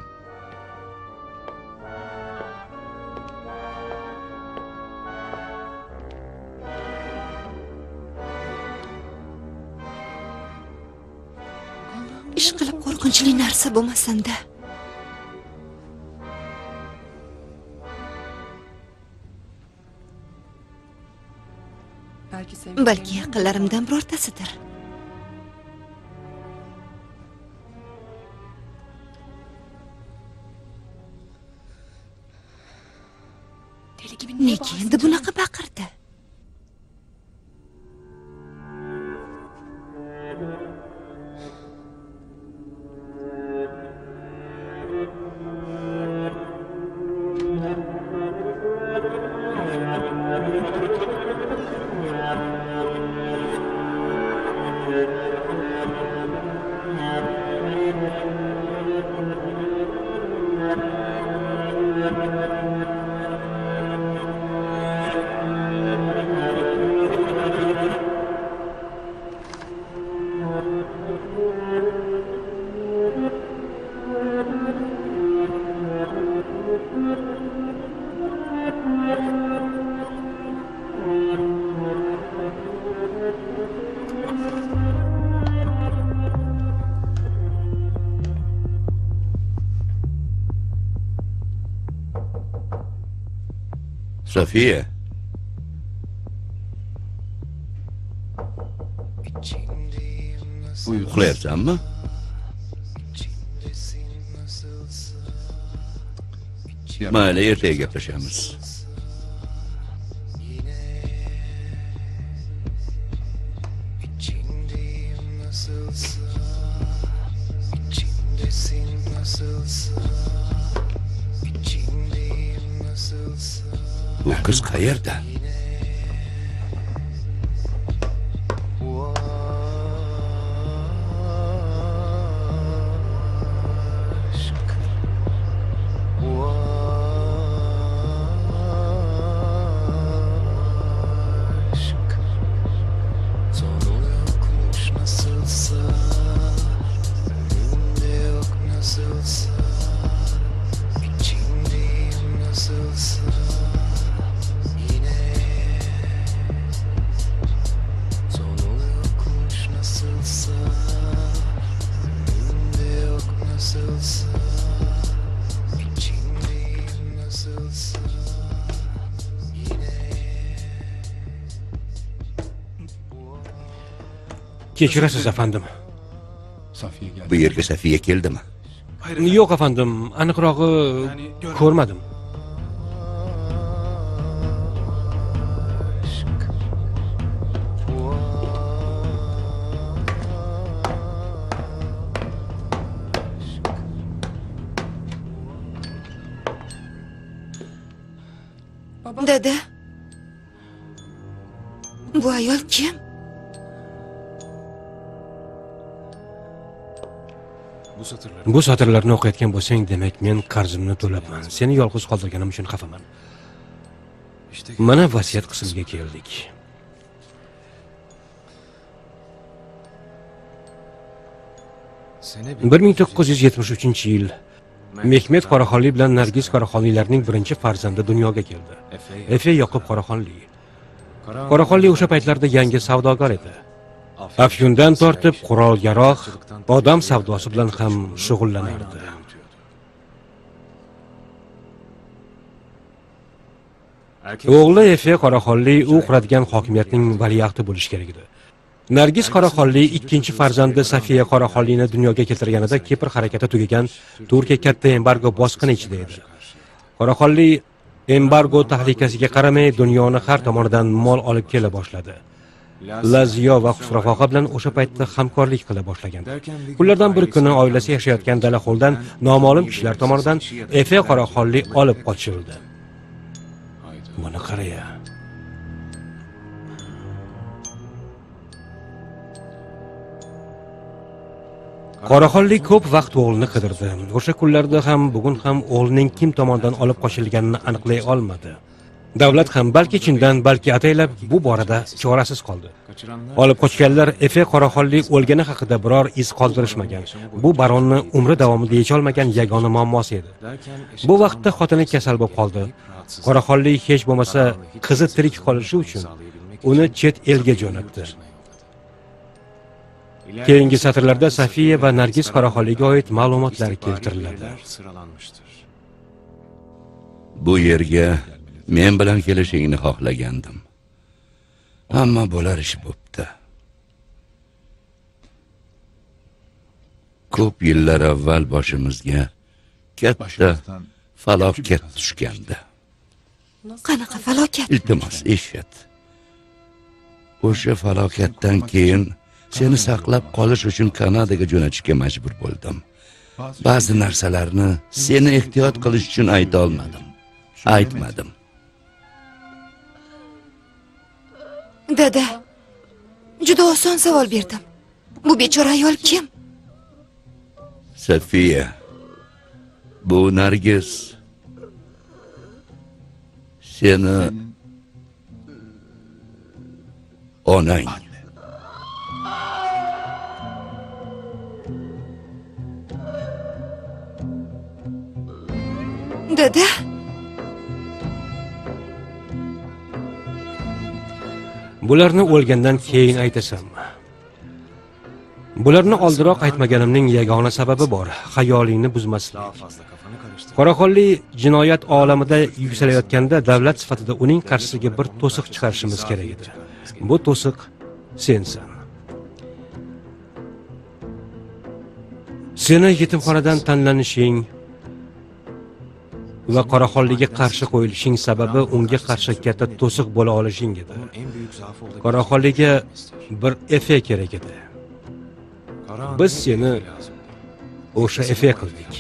Ish qilib qo'rqinchli narsa bo'lmasin-da. Balki yaqinlarimdan birortasidir. Nega endi bunaqa baqirdi? Sofiya. Uxlayapsanmi? Mayli, ertaga gaplashamiz. Bu qiz qayerda? Kechirasiz afandim. Bu yerga Safiya keldimi? Yo'q afandim, aniqrog'i ko'rmadim. Dada, bu ayol kim? Bu satrlarni o'qiyotgan bo'lsang, demak men qarzimni to'labman. Seni yolg'iz qoldirganim uchun xafaman. Mana vasiyat qismiga keldik. 1973-yil Mehmet Qoraxonli bilan Nargiz Qoraxonlilarning birinchi farzandi dunyoga keldi. Efe Yoqub Qoraxonli. Qoraxonli o'sha paytlarda yangi savdogar edi. Afyundan tortib qurol-yarog', odam savdosi bilan ham shug'ullanardi. O'g'li Efe Qoraxonli u quradigan hokimiyatning valiahdi bo'lishi kerak edi. Nargiz Qoraxonli ikkinchi farzandi Safiya Qoraxonlini dunyoga keltirganida Kipr harakati tugagan, Turkiya katta embargo bosqini ichida edi. Qoraxonli embargo tahlikasiga qaramay dunyoni har tomonidan mol olib kela boshladi. Laziyo va Xusrafoqa bilan o'sha paytda hamkorlik qila boshlagan. Kunlardan bir kuni oilasi yashayotgan dalaxo'ldan noma'lum kishilar tomonidan Efe Qoraxonli olib qochildi. Buni qaraya. Qoraxonli ko'p vaqt o'g'lini qidirdi. O'sha kunlarda ham, bugun ham o'g'lining kim tomonidan olib qochilganini aniqlay olmadi. Davlat ham balki chindan, balki ataylab bu borada chorasiz qoldi. Olib qochganlar Efe Qoraxonli o'lgani haqida biror iz qoldirishmagan. Bu baronni umri davomida yecholmagan yagona muammosi edi. Bu vaqtda xotini kasal bo'lib qoldi. Qoraxonli hech bo'lmasa qizi tirik qolishi uchun uni chet elga jo'natdi. Keyingi satrlarda Safiya va Nargiz Qoraxonliga oid ma'lumotlar keltiriladi. Bu yerga men bilan kelishingni xohlagandim. Ammo bo'lar ish bo'pti. Ko'p yillar avval boshimizga katta falokat tushgandi. Qanaqa falokat? Iltimos, eshit. O'sha falokatdan keyin seni saqlab qolish uchun Kanadaga jo'natishga majbur bo'ldim. Ba'zi narsalarni seni ehtiyot qilish uchun ayta olmadim. Aytmadim. Dada, juda oson savol berdim. Bu bechora ayol kim? Safiya, bu Nargiz. Seni onang. Dada. Bularni o'lgandan keyin aytasanmi? Bularni oldinroq aytmaganimning yagona sababi bor. Xayolingni buzmaslik. Qoraxonli jinoyat olamida yuksalayotganda davlat sifatida uning qarshisiga bir to'siq chiqarishimiz kerak edi. Bu to'siq sensan. Seni yetimxonadan tanlanishing va Qoraxonliga qarshi qo'yilishing sababi unga qarshi katta to'siq bo'la olishing edi. Qoraxonliga bir Efe kerak edi. Biz seni o'sha Efe qildik.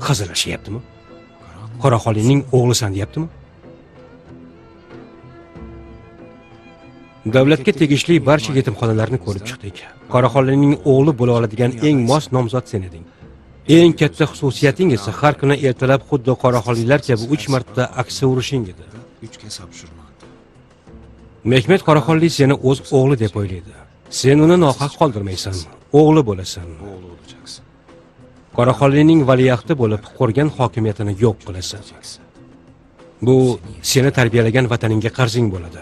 Hazillashyaptimi? Qoraxonlining o'g'lisan deyaptimi? Davlatga tegishli barcha yetimxonalarni ko'rib chiqdik. Qoraxonlining o'g'li bo'la oladigan eng mos nomzod sen eding. Eng katta xususiyating esa har kuni ertalab xuddi qoraxonlilar kabi 3 marta aksa urishing edi. Mehmet Qoraxonli seni o'z o'g'li deb o'ylaydi. Sen uni nohaq qoldirmaysan, o'g'li bo'lasan. Qoraxonlining valiahdi bo'lib, qo'rgan hokimiyatini yo'q qilasan. Bu seni tarbiyalagan vataningga qarzing bo'ladi.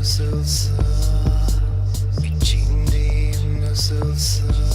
Nasılsa, içindeyim nasılsa.